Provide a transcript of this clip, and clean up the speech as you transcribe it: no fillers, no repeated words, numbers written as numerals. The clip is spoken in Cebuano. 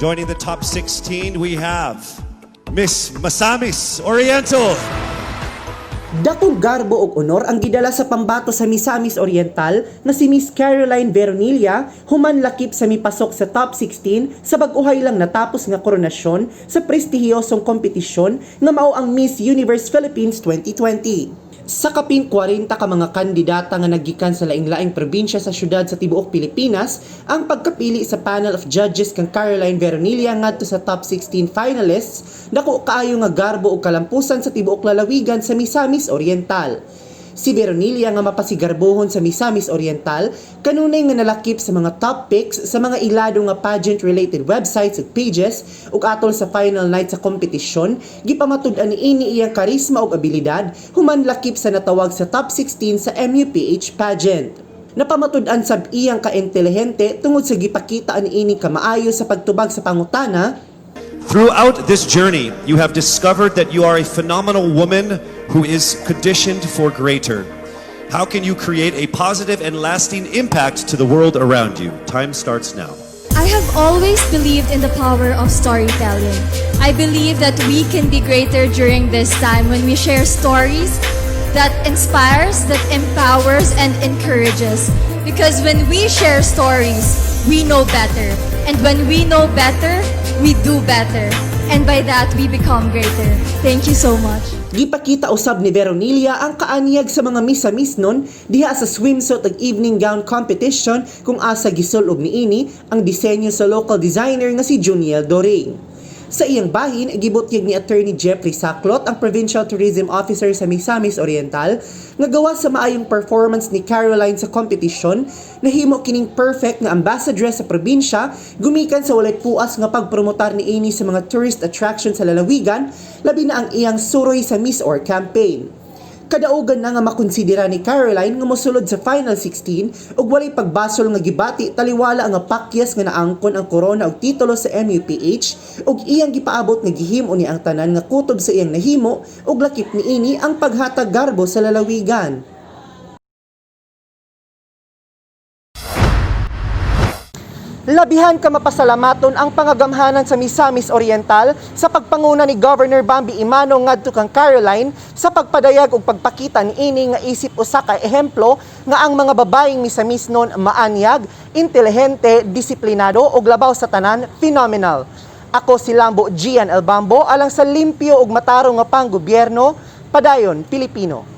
Joining the top 16, we have Miss Misamis Oriental. Dakong garbo ug honor ang gidala sa pambato sa Misamis Oriental na si Miss Caroline Veronilla human lakip sa mipasok sa top 16 sa bag-ohay lang natapos nga koronasyon sa prestihiyosong kompetisyon nga mao ang Miss Universe Philippines 2020. Sa kapin 40 ka mga kandidata nga naggikan sa laing-laing probinsya sa syudad sa tibuok Pilipinas, ang pagkapili sa panel of judges kang Caroline Veronilla ngadto sa top 16 finalists, dako kaayo nga garbo ug kalampusan sa tibuok lalawigan sa Misamis Oriental. Si Veronilla nga mapasigarbohon sa Misamis Oriental, kanunay nga nalakip sa mga top picks sa mga ilado nga pageant-related websites ug pages ug atol sa final night sa kompetisyon, gipamatud-an niini iyang karisma ug abilidad human lakip sa natawag sa top 16 sa MUPH pageant. Napamatud-an sab iyang kaintelihente tungod sa gipakita niini kamaayo sa pagtubag sa pangutana. Throughout this journey, you have discovered that you are a phenomenal woman who is conditioned for greater. How can you create a positive and lasting impact to the world around you? Time starts now. I have always believed in the power of storytelling. I believe that we can be greater during this time when we share stories that inspires, that empowers, and encourages. Because when we share stories, we know better. And when we know better, we do better. And by that, we become greater. Thank you so much. Gipakita usab ni Veronilla ang kaanyag sa mga Misamisnon diha sa swimsuit ug evening gown competition kung asa gisul-ob niini ang disenyo sa local designer nga si Juniel Doring. Sa iyang bahin, gibutyag ni Attorney Jeffrey Saclot, ang Provincial Tourism Officer sa Misamis Oriental, nga gawa sa maayong performance ni Caroline sa kompetisyon, nahimo kining perfect nga ambassadress sa probinsya gumikan sa walay puas nga pagpromotar niini sa mga tourist attraction sa lalawigan, labi na ang iyang Suroy sa MisOr campaign. Kadaugan na nga makonsidera ni Caroline nga mosulod sa final 16 ug walay pagbasol nga gibati taliwala nga pakyas nga naangkon ang korona og titulo sa MUPH ug iyang gipaabot nga gihimo ni ang tanan nga kutob sa iyang nahimo ug lakip niini ang paghatag garbo sa lalawigan. Labihan ka mapasalamaton ang pangagamhanan sa Misamis Oriental sa pagpanguna ni Governor Bambi Emano ngadto kang Caroline sa pagpadayag ug pagpakita niini nga isip usa ka ehemplo nga ang mga babaeng Misamisnon maanyag, intelihente, disiplinado ug labaw sa tanan, phenomenal. Ako si Lambo Gian Elbambo alang sa limpyo ug matarong nga panggobyerno, padayon Pilipino.